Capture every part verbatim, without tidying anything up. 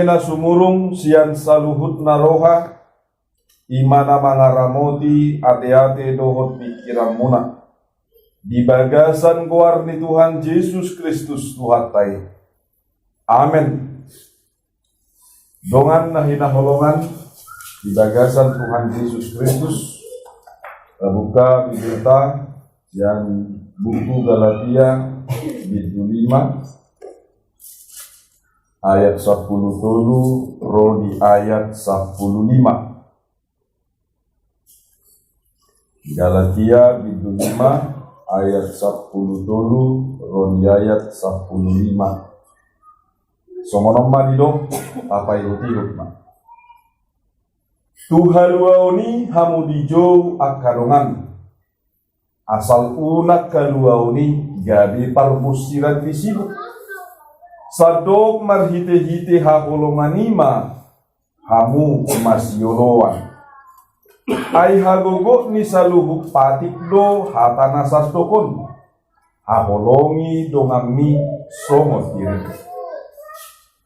Na sumurung sian saluhutna roha, i ma na mangaramoti ateate dohot pingkiranmuna, di bagasan goar ni Tuhan Jesus Kristus Tuhanta i. Amen. Dongan na hinaholongan di bagasan Tuhan Jesus Kristus, tabuka Bibelta sian buku Galatia, bindu lima, ayat sampulu tolu ro di ayat sampulu lima. Galatia bindu lima ayat sampulu tolu ro di ayat sampulu lima. Songon on ma didok, tapaihutihut ma. Tu haluaon i hamu dijou angka dongan, asal unang haluaon i gabe parbonsiran ni sidung. Sandok marhitehite haholongan i ma hamu masioloan. Ai hagogot ni saluhut patik do hata na sandok on. Haholongi donganmi songon dirim.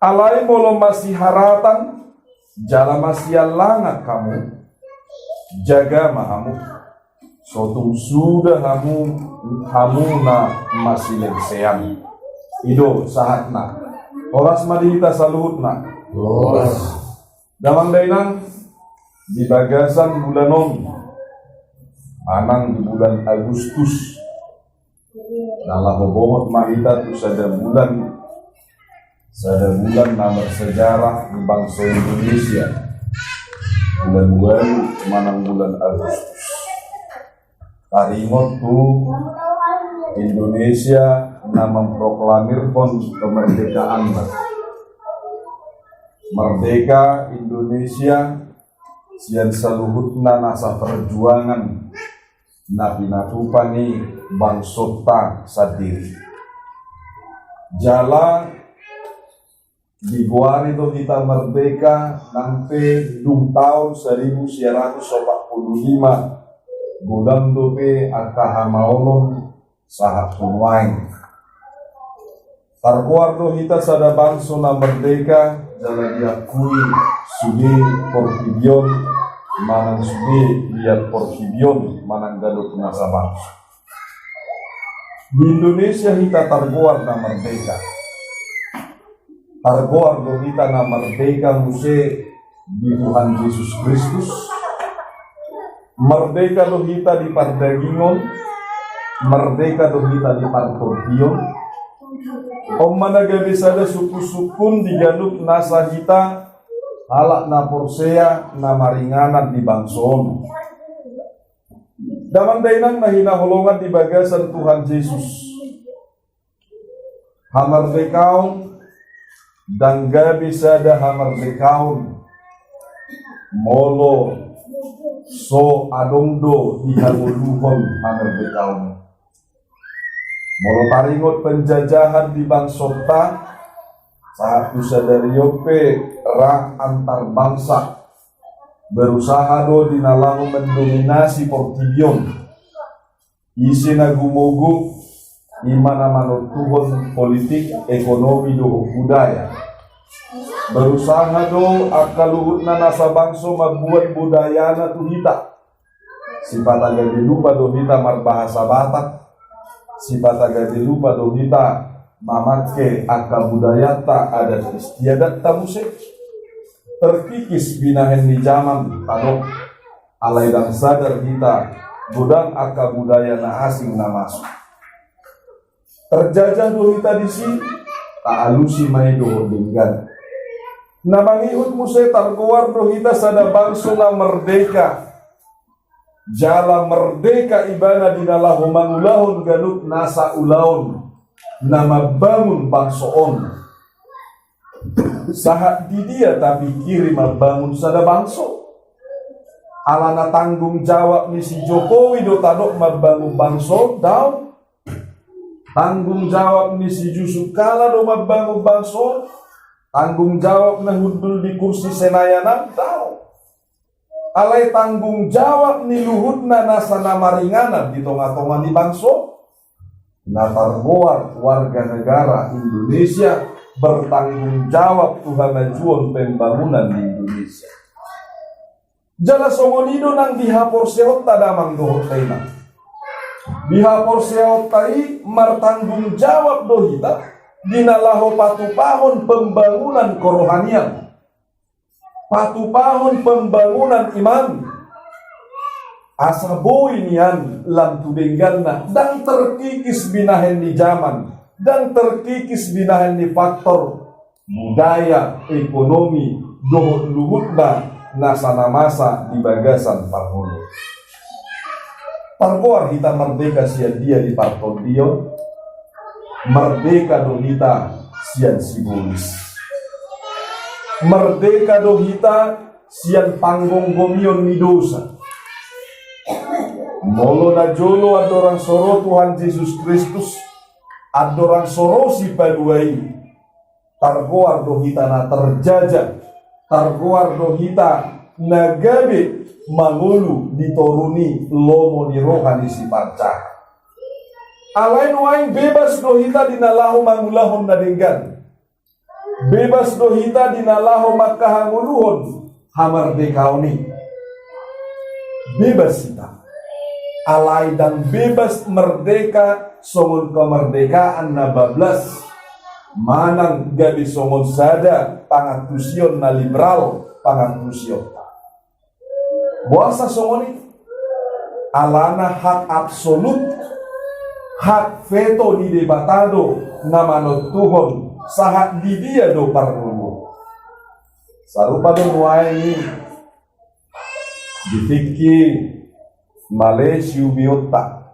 Alai molo masiharatan jala masiallangan hamu, jaga ma hamu. So tung suda hamu, hamu na masilengsean. I do sahatna. Horas ma di hita saluhutna. Horas. Damang dainang, di bagasan bulan on, manang di bulan Agustus, na laho bongot ma hita tu sada bulan, sada bulan na marsejarah di bangso Indonesia. Bulan ualu manang bulan Agustus. Taringot tu Indonesia na memproklamirhon kemerdekaanna. Merdeka Indonesia sian saluhutna nasa perjuangan na pinatupa ni bangsonta sandiri. Jala digoari do hita merdeka nang pe dung taon saribu sia ratus opat pulu lima, godang dope angka hamaolon sahat tu nuaeng. Targoar do hita sada bangso na merdeka jala diakui sude portibi on manang sude liat portibi on manang ganup nasa bangso. Di Indonesia hita targoar na merdeka. Targoar do hita na merdeka muse di Tuhan Jesus Kristus. Merdeka do hita di pardagingon, merdeka do hita di partondion. On ma na gabe sada sungkunsungkun di ganup nasa hita halak na porsea na maringanan di bangso on. Damang dainang na hinaholongan di bagasan Tuhan Jesus. Hamardekaon ndang gabe sada hamardekaon molo so adong do dihangoluhon hamardekaon. Molo taringot penjajahan di bangsonta, sahat tu sadari on pe ra antar bangsa berusaha do di na laho mendominasi portibi on. Ise na gumogo, i ma na manontuhon politik, ekonomi dohot budaya. Berusaha do angka luhutna nasa bangso mamboan budayana tu hita. Sipata gabe lupa do hita marbahasa Batak. Sipata gabe lupa do hita mamangke angka budayanta, adat istiadatta muse. Terkikis binahen ni jaman tadok. Alai ndang sadar hita godang angka budaya na asing na masuk. Terjajah do hita disi, taalusi ma i dohot denggan. Na mangihut muse targoar do hita sada bangso na merdeka. Jala merdeka ibana di na laho mangulahon ganup nasa ulaon na mambangun bangso on. Sahat di dia tapingkiri mambangun sada bangso? Alana tanggung jawab ni si Jokowi do tadok mambangun bangso? Daong. Tanggung jawab ni si Yusuf Kalla do mambangun bangso? Tanggung jawab na hundul di kursi Senayan an? Daong. Alai tanggung jawab ni luhutna nasa na maringanan di tongatonga ni bangso, na targoar warga negara Indonesia, bertanggung jawab tu hamajuon pembangunan di Indonesia. Jala songon i do nang di haporseaonta damang dohot dainang. Di haporseaonta i martanggung jawab do hita di na laho patupahon pembangunan kerohanian. Patupahon pembangunan iman. Asa boi nian lam tu dengganna, ndang terkikis binahen ni jaman, ndang terkikis binahen ni faktor budaya, ekonomi, dohot luhutna na sana masa di bagasan parngoluon. Targoar hita merdeka sian dia di partondion? Merdeka do hita sian sibolis. Merdeka do hita sian panggomgomion ni dosa. Molo na jolo andorang so ro Tuhan Jesus Kristus, andorang so ro Sipalua i, targoar do hita na terjajah, targoar do hita na gabe mangolu di toru ni lomo ni roha ni siparjahat. Alai nuaeng bebas do hita di na laho mangulahon na denggan. Bebas do hita di na laho mangkahangoluhon hamardekaon i. Bebas hita. Alai ndang bebas merdeka songon kemerdekaan na bablas manang gabe songon sada pangantusion na liberal pangantusionta. Boasa songon i? Alana hak absolut, hak veto ni Debata do na manontuhon sahat di dia do parngoluon. Sarupa do nuaeng i di tingki male siubeonta.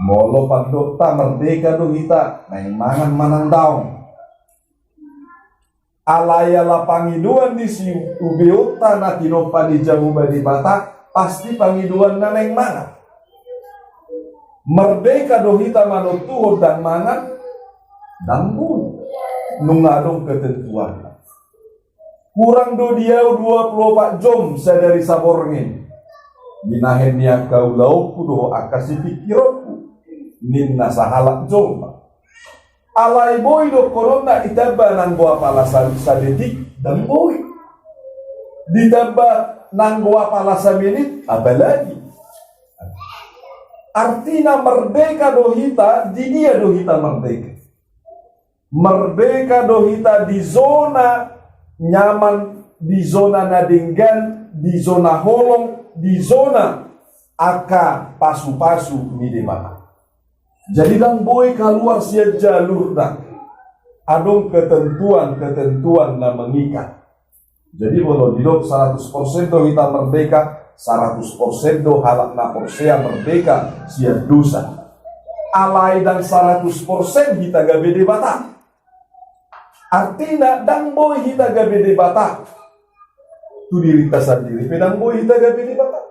Molo pandotta merdeka do hita, naeng mangan manang daong. Alai ala pangidoan ni siubeonta na tinompa ni Jahowa Debata, pasti pangidoanna naeng mangan. Merdeka do hita manontuhon ndang mangan? Ndang boi. Nunga adong ketentuanna. Hurang do di ahu dua pulu opat jom sadari saborngin, binahen ni angka ulaonku dohot angka sipingkironku, ninna sahalak jolma. Alai boi dohononna ditamba nanggo apala sa-, sadetik? Ndang boi. Ditamba nanggo apala samenit? Apalagi. Artina merdeka do hita, di dia do hita merdeka? Merdeka do hita di zona nyaman, di zona na denggan, di zona holong, di zona angka pasupasu ni Debata. Jadi ndang boi kaluar sian jalurna. Adong ketentuan-ketentuan na mengikat. Jadi molo didok saratus persen do hita merdeka, saratus persen do halak na porsea merdeka sian dosa. Alai ndang saratus persen hita gabe Debata. Artina ndang boi hita gabe Debata. Tu dirinta sandiri pe ndang boi hita gabe Debata.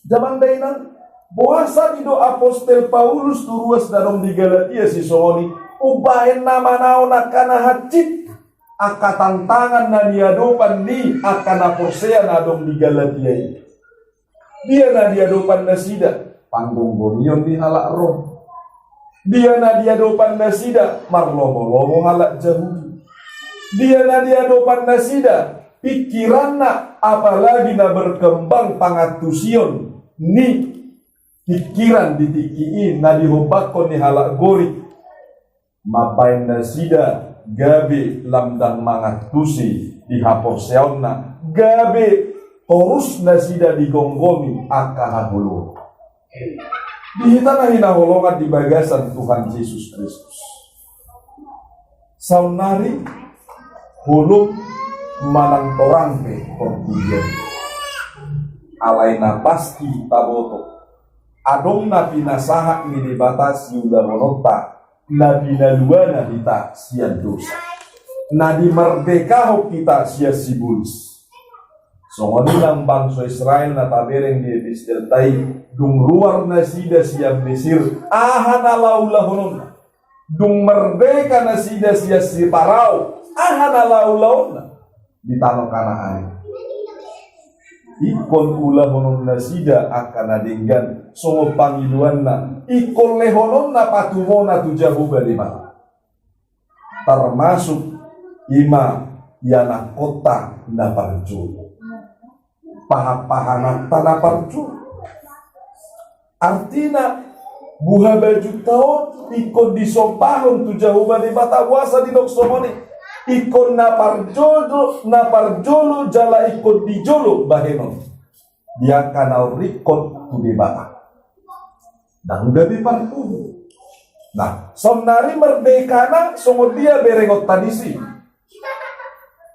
Damang dainang, boasa didok apostel Paulus tu ruas na adong di Galatia sisongon i, umbahen na manaon angka na hansit, angka tantangan na niadopan ni angka na porsea na adong di Galatia i. Dia na diadopan nasida? Panggomgomion ni halak Rom. Dia na diadopan nasida? Marlomolomo halak Jahudi. Dia na diadopan nasida? Pingkiranna, apalagi na berkembang pangantusion ni pingkiran di tingki i na dihombakhon ni halak Gorik. Mambahen nasida gabe lam ndang mangantusi di haporseaonna, gabe torus nasida digomgomi angka hangoluon. Di hita na hinaholongan di bagasan Tuhan Jesus Kristus, saonnari holom manang torang pe portibi on. Alai na pasti taboto, adong na pinasahat ni Debata siulahononta, na pinaluana hita sian dosa, na dimerdekahon hita sian sibolis. Songon i nang bangso Israel na tabereng di epistelta i, dung ruar nasida sian Mesir, aha na laho ulahononna? Dung merdeka nasida sian si Parao, aha na laho ulaonna di tano Kanaan i? Ingkon ulahonon nasida angka na denggan, songon pangidoanna, ingkon lehononna patumona tu Jahowa Debata. Termasuk ima ianakkonta na parjolo, pahanpahananta na parjolo. Artina, buha bajunta on ingkon disombahon tu Jahowa Debata. Boasa didok songon i? Ingkon na parjolo, na parjolo jala ingkon di jolo bahenon di angka na ringkot tu Debata. Ndang gabe partubu. Nah, saonnari merdekana songon dia berengonta disi?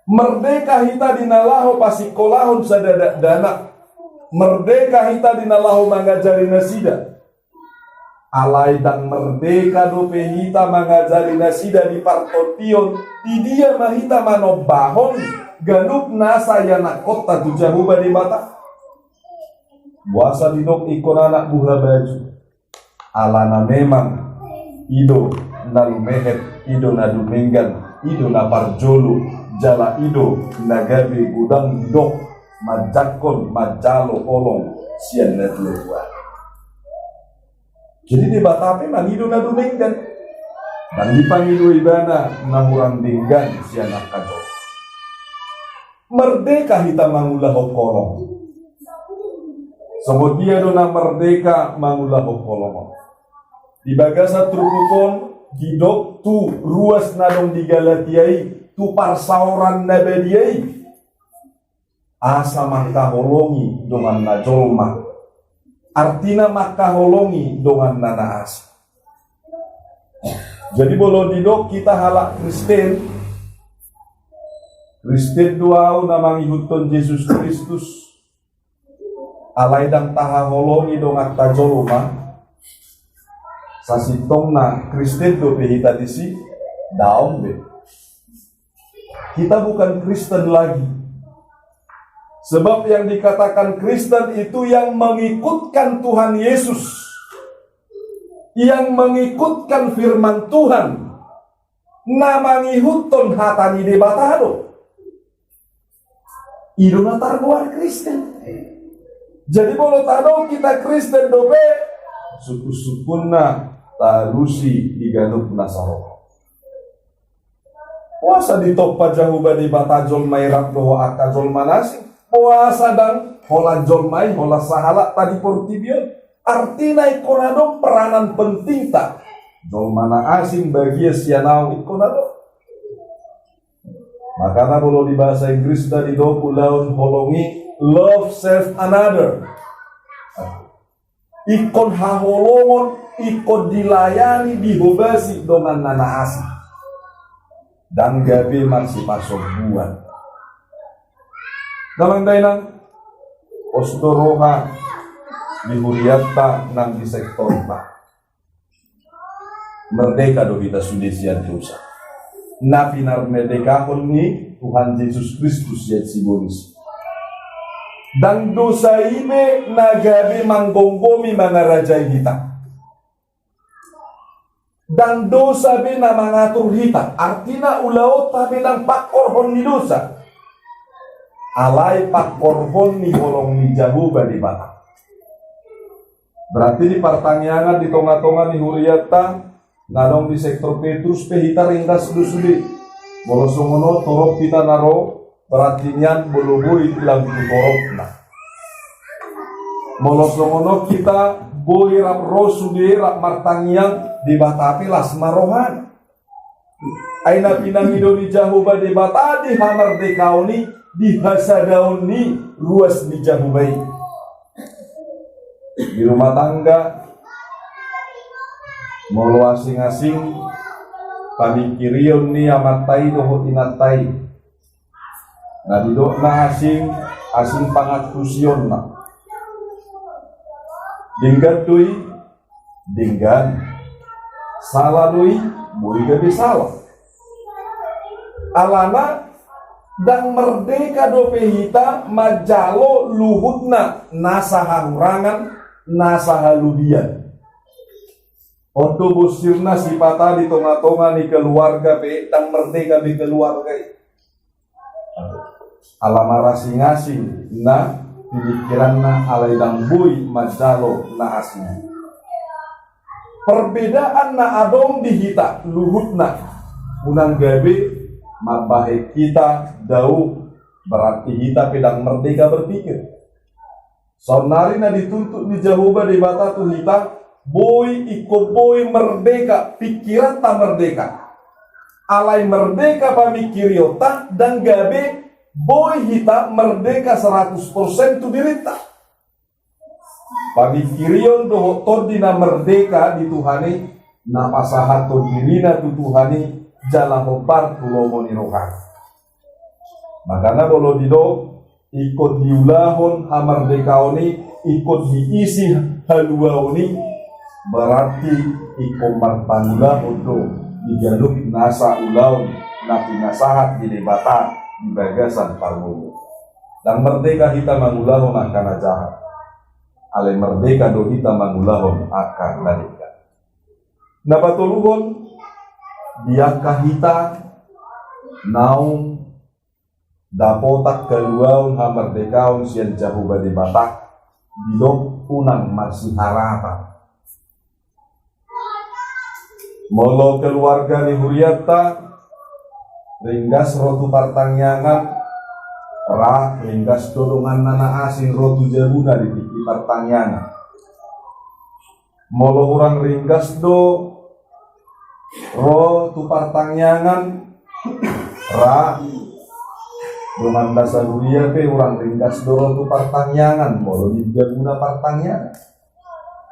Merdeka hita di na laho pasingkolahon sada dakdanak. Merdeka hita di na laho mangajari nasida. Alai ndang merdeka dope hita mangajari nasida di partondion, di dia ma hita manombahon ganup nasa ianakkonta tu Jahowa Debata? Boasa didok ingkon anak buha baju? Alana memang i do na lumehet, i do na dumenggan, i do na parjolo, jala i do na gabe godang didok manjangkon manjalo holong sian natuatua. Jadi Debata pe mangido na dumenggan. Ndang dipangido ibana na hurang denggan sian angka jolma. Merdeka hita mangulahon holong. Songon dia do na merdeka mangulahon holong on? Di bagasan turpuk on didok tu ruas na adong di Galatia i, tu parsaoran na badia i. Asa mangkaholongi donganna jolma. Artina mangkaholongi donganna na asing. Jadi molo didok hita halak Kristen, Kristen do ahu na mangihuthon Jesus Kristus, alai ndang tahaholongi donganta jolma, sasintongna Kristen dope hita disi? Daong be. Kita bukan Kristen lagi. Sebab yang dikatakan Kristen itu yang mengikutkan Tuhan Yesus, yang mengikutkan firman Tuhan, na mangihuthon hata ni Debata do. I do na targoar Kristen. Jadi molo tadok hita Kristen dope, sungkunsungkunna taalusi di ganup nasa roha. Boasa ditompa Jahowa Debata jolma i rap dohot angka jolma na asing? Boasa ndang holan jolma i, holan sahalakta di portibi on? Artina ingkon adong peranan pentingta. Jolma na asing bagian sian ahu ingkon adong. Makana molo di bahasa Inggrisna didok ulaon holong i, love serve another. Ingkon haholongon, ingkon dilayani, dihobasi donganna na asing. Ndang gabe marsipasombuan. Damang dainang, pos do roha di hurianta nang di sektorta. Merdeka do hita sude sian dosa na pinarmerdekahon ni Tuhan Jesus Kristus sian sibolis. Ndang dosa i be na gabe manggomgomi mangarajai hita. Ndang dosa be na mangatur hita, artina ulaonta be ndang pangkorhon ni dosa. Alai pangkorhon ni holong ni Jahowa Debata. Berarti di partangiangan di tongatonga ni hurianta na adong di sektor Petrus pe hita ringgas do sude. Molo songon on torop hita na ro, berarti nian molo boi lam tu toropna. Molo songon on hita boi rap ro sude rap martangiang, Debata pe las ma rohana. Ai na pinangido ni Jahowa Debata di hamardekaon i, di hasadaon ni ruas ni Jahowa i. Di rumah tangga, molo asing-asing pamingkirion ni amanta i dohot inanta i. Na didokna asing, asing pangantusionna. Denggan do i, denggan. Sala do i, boi gabe sala. Alana ndang merdeka dope hita manjalo luhutna nasa hahurangan, nasa halubian. On do bosirna sipata di tongatonga ni keluarga pe ndang merdeka be keluarga i. Ala marasing-asing na pingkiranna alai ndang boi manjalo na asing. Perbedaan na adong di hita luhutna Unang gabe mambahen hita dao, berarti hita pe ndang merdeka berpikir. Saonnari na dituntut ni Jahowa Debata tu hita, boi ingkon boi merdeka, pikiranta merdeka. Alai merdeka pamingkirionta ndang gabe boi hita merdeka seratus persen tu dirinta. Pamingkirion dohot tondi na merdeka di Tuhan i, na pasahathon dirina tu Tuhan i, jala hombar tu lomo ni rohana. Makana molo didok ingkon diulahon hamardekaon i, ingkon diisi haluaon i, berarti ingkon marpangulahon do di ganup nasa ulaon na pinasahat ni Debata di bagasan parngoluon. Ndang merdeka hita mangulahon angka na jahat, alai merdeka do hita mangulahon angka na denggan. Na patoluhon, di angka hita naung dapotan haluaon hamardekaon sian Jahowa Debata, didok unang marsiharatan. Molo keluarga ni hurianta ringgas ro tu partangiangan, ra ringgas do donganna na asing ro tu jabuna di tingki partangiangan. Molo hurang ringgas do ro tu partangiangan, ra dongan na sahuria pe hurang ringgas do ro tu partangiangan, molo di jabuna partangiangan.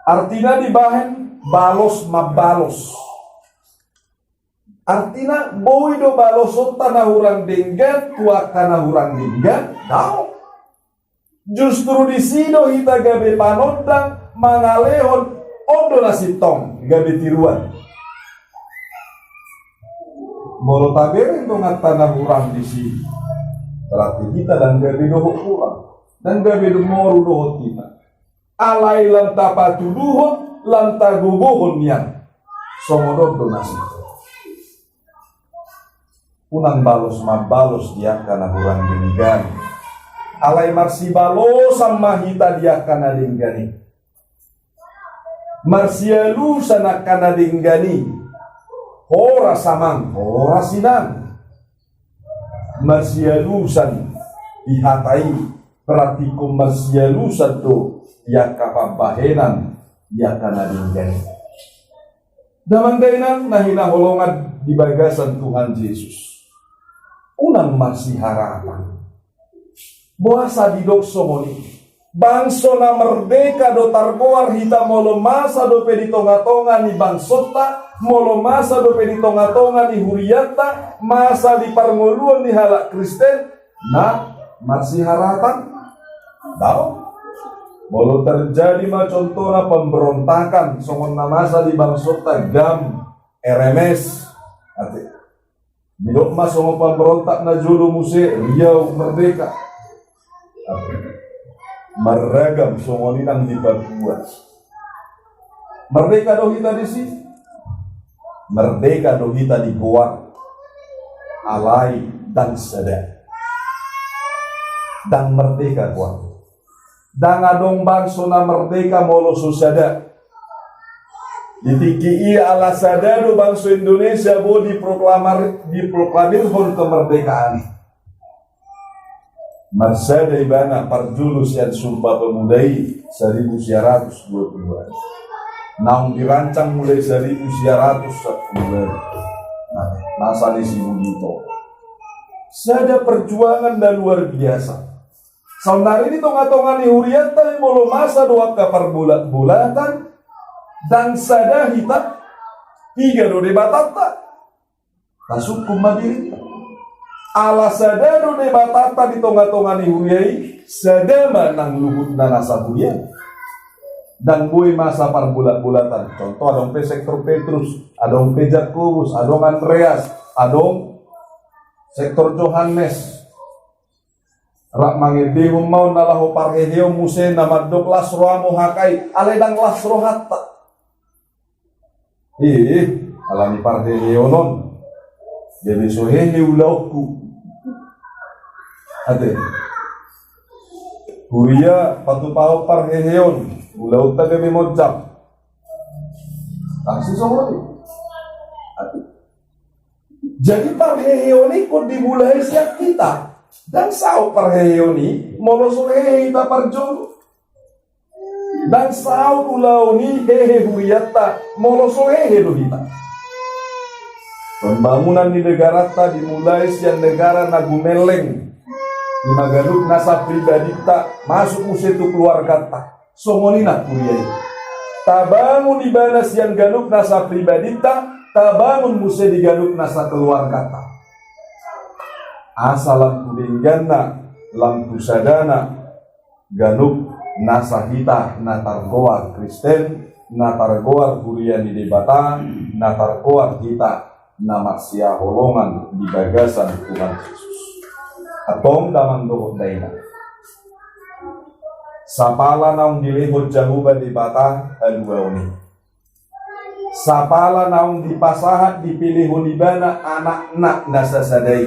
Artina dibahen balos mambalos. Artina boi do balosonta na hurang denggan tu angka na hurang denggan? Dao. Justru disi do hita gabe panondang mangalehon, on do na sintong gabe tiruan. Molo tabereng donganta na hurang disi, berarti hita ndang gabe dohot hurang, ndang gabe moru dohot hita. Alai lam tapatuduhon, lam tagogohon nian, songon on do nasida. Unang balos mambalos di angka na hurang denggan. Alai marsibalosan ma hita di angka na denggan i. Marsialusan angka na denggan i. Horas amang, horas inang. Marsialusan di hata i, berarti ingkon marsialusan do di angka pambahenan di angka na denggan i. Damang dainang na hinaholongan di bagasan Tuhan Jesus, unang marsiharatan. Boasa didok songon i? Bangso na merdeka do targoar hita molo masa dope di tongatonga ni bangsonta, molo masa dope di tongatonga ni hurianta, masa di parngoluon ni halak Kristen na marsiharatan? Dao. Molo terjadi ma contohna pemberontakan songon na masa di bangsonta, gam, R M S, ate. Didok ma songon pamberontak na jolo muse, Riau merdeka. Marragam songon i nang di Papua. Merdeka do hita disi? Merdeka do hita di goar, alai ndang sada. Ndang merdeka goar. Ndang adong bangso na merdeka molo so sada. Di tingki i ala sada do bangso Indonesia boi diproklamar-, diproklamirhon kemerdekaan i. Marsada ibana parjolo sian Sumpah Pemuda i saribu sia ratus dua pulu dua. Naung dirancang mulai saribu sia ratus sapulu dua. Nah, masa ni si Bung Tomo. Sada perjuangan na luar biasa. Saonnari di tongatonga ni hurianta i molo masa do angka parbolatbolatan, ndang sada hita, piga do Debatanta? Tasungkun ma dirinta. Ala sada do Debatanta di tongatonga ni huria i, sada ma nang luhutna na sahuria. Ndang boi masa parbolatbolatan. Contoh, adong pe sektor Petrus, adong pe Jakobus, adong Andreas, adong sektor Johannes. Rap mangendehon ma on na laho parheheon muse na mandok las rohamu hakai, alai ndang las rohanta. Ih, alani parheheon on, gabe so hehe ulaonku. Ate. Huria patupahon parheheon, ulaonta gabe monjak. Tangsi songon i. Ate. Jadi parheheon i ingkon dimulai sian hita. Ndang saut parheheon i molo so hehe hita parjolo. Ndang saut ulaon i hehe hurianta molo so hehe do hita. Pembangunan ni negaranta dimulai sian negara na gumelleng. Ima ganup nasa pribadinta masuk muse tu keluarganta. Songon i nang huria i. Tabangun ibana sian ganup nasa pribadinta, tabangun muse di ganup nasa keluarganta. Asa lam tu dengganna, lam tu sadana, ganup nasa hita na targoar Kristen, na targoar huria ni Debata, na targoar hita na marsihaholongan di bagasan Tuhan Jesus. Antong damang dohot dainang. Sapala naung dilehon Jahowa Debata haluaon i. Sapala naung dipasahat dipelehon ibana anakna na sasada i.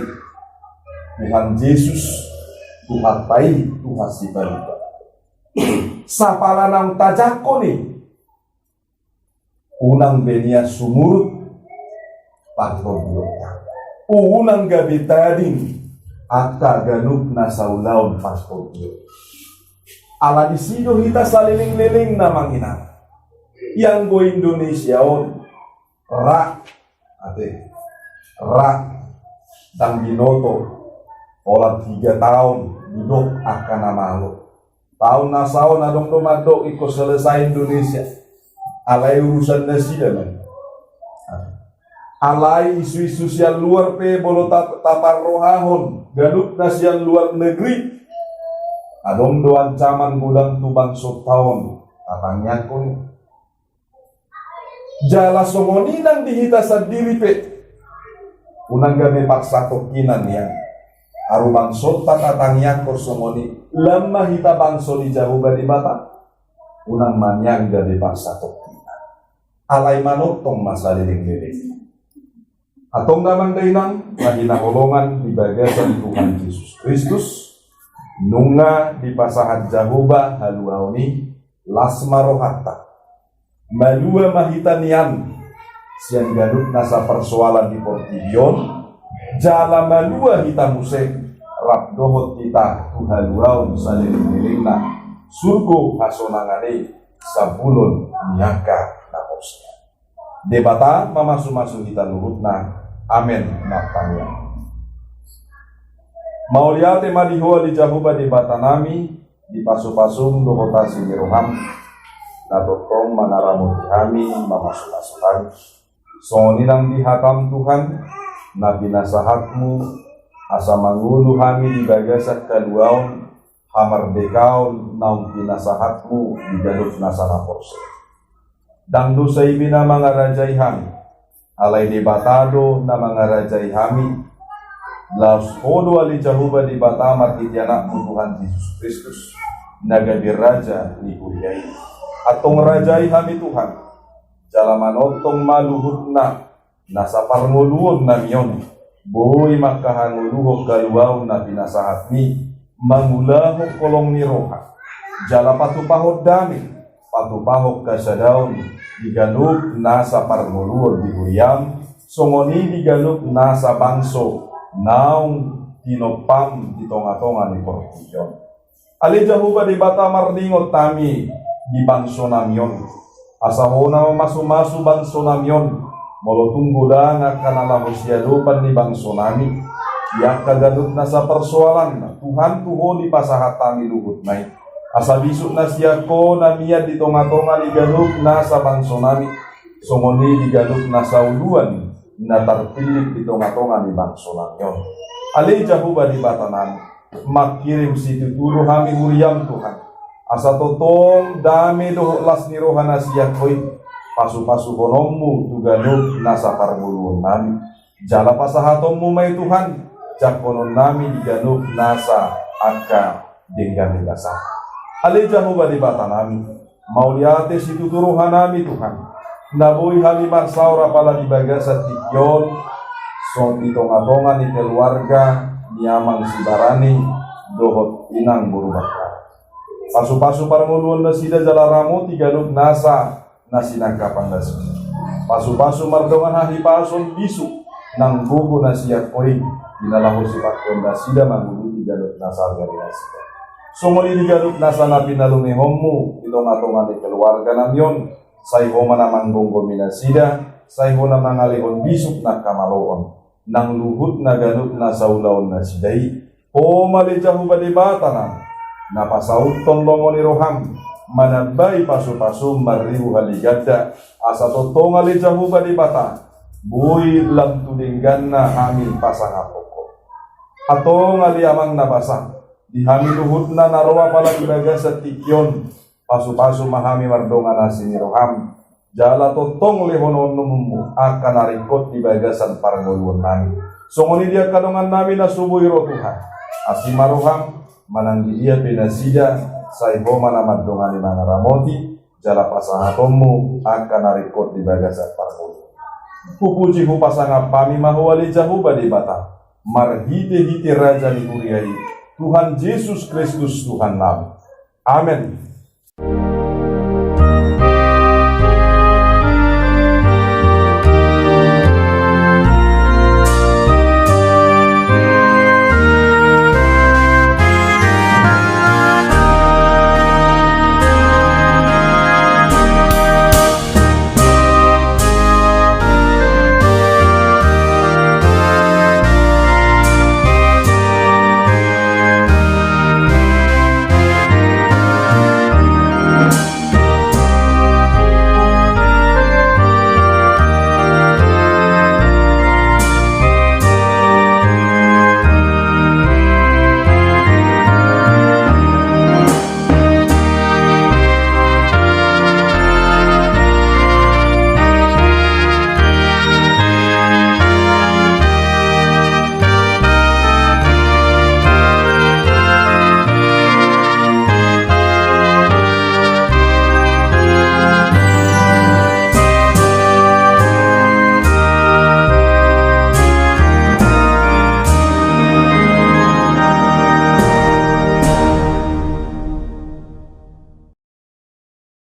Tuhan Jesus, Tuhanta i, Tuhan sipalupa. Sapala naung tajangkon i. Unang be nian sumurut partondion. Unang gabe tading angka ganup nasa ulaon partondion. Ala disi do hita saleleng-lelengna manginang. Ianggo Indonesia on, ra, ate, ra, ndang binoto, holan tiga taon didok angka na malo. Taon nasa on adong do mandok ingkon selesai Indonesia. Alai urusan nasida ma i. Alai isu-isu sian luar pe molo ta-, taparrohahon ganup na sian luar negeri, adong do ancaman godang tu bangsonta on. Tatangiangkon i. Jala songon i nang di hita sandiri pe. Unang gabe paksa tongkinan nian. Aru bangsonta tatangiangkon songon i, lam ma hita bangso ni Jahowa Debata. Unang ma nian gabe paksa tongkinan. Alai manongtong ma saleleng-leleng. Antong damang dainang na hinaholongan di bagasan Tuhan Jesus Kristus, nunga dipasahat Jahowa haluaon i, las ma rohanta. Malua ma hita nian sian ganup nasa persoalan di portibi on, jala malua hita muse rap dohot hita tu haluaon saleleng-lelengna, surgo hasonangan i, sabulon ni angka na porsea. Debata mamasu-masu hita luhutna. Amen. Martangiang. Mauliate ma di Ho ale Jahowa Debatanami, di pasu-pasum dohot asi ni roham, na tongtong mangaramoti hami, mamasu-masu hami. Songon i nang di hatam Tuhan, na pinasahatmu, asa mangolu hami di bagasan haluaon, hamardekaon naung pinasahatmu di ganup nasa na porsea. Ndang dosa i be na mangarajai hami, alai Debata do na mangarajai hami. Laos Ho do ale Jahowa Debata marhite Anakmu Tuhan Jesus Kristus, na gabe Raja ni huria i. Antong rajai hami Tuhan, jala manongtong ma luhutna nasa parngoluonnami on, boi mangkahangoluhon haluaon na pinasahatmi, mangulahon holong ni roha, jala patupahon dame, patupahon hasadaon di ganup nasa parngoluon di huriam, songon i di ganup nasa bangso naung tinompam di tonga-tonga ni portibi on. Ale Jahowa Debata, marningot hami di bangsonami on. Asa Ho na mamasu-masu bangsonami on, molo tung godang angka na laho siadopan ni bangsonami, di angka ganup nasa persoalanna, Tuhan, tu Ho dipasahat hami luhutna i. Asa bisuk na sian Ho na mian di tonga-tonga ni ganup nasa bangsonami, songon i di ganup nasa uluan na tarpillit di tonga-tonga ni bangsonami on. Ale Jahowa Debatanami, mangkirim situtu do hami huriam Tuhan, asa tongtong dame dohot las ni roha na sian Ho i, pasu-pasuhononmu tu ganup nasa parngoluonnami, jala pasahatonmu ma i Tuhan, jangkononnami di ganup nasa angka denggan ni bagasan. Ale Jahowa Debatanami, mauliate situtu rohanami Tuhan, na boi hami marsaor apala di bagasan tingki on, songon i di tonga-tonga ni keluarga ni amang Sibarani dohot inang boru Bakkara. Pasu-pasu parngoluon nasida jala ramoti ganup nasa na sinangkapan nasida. Pasu-pasu mardongan hahipason bisuk nang gogo na sian Ho i, di na laho sipakhon nasida manguduti ganup nasa arga ni nasida. Songon i di ganup nasa na pinalumehonMu di tongatonga ni keluarga nami on, sai Ho ma na manggomgomi nasida, sai Ho na mangalehon bisuk na hamaloon. Nang luhutna ganup nasa ulaon nasida i, Ho ma ale Jahowa Debata nami, na pasauthon lomo ni rohaM, manambai pasupasu marribu hali ganda, asa tongtong ale Jahowa Debata, boi lam tu dengganna hami pasangaphon Ho. Antong ale Amang na basa, di hami luhutna na ro apala di bagasan tingki on, pasupasu ma hami mardongan asi ni rohaM, jala tongtong lehononMu angka na ringkot di bagasan parngoluon nami. Songon i di angka dongan nami na so boi ro Tuhan. Asi ma rohaM, manang di dia pe nasida, sai Ho ma na mandongani mangaramoti, jala pasahatonMu angka na ringkot di bagasan parngoluon. Hupuji hupasangap hami ma Ho ale Jahowa Debata, marhitehite Raja ni huria i, Tuhan Jesus Kristus Tuhan nami. Amen.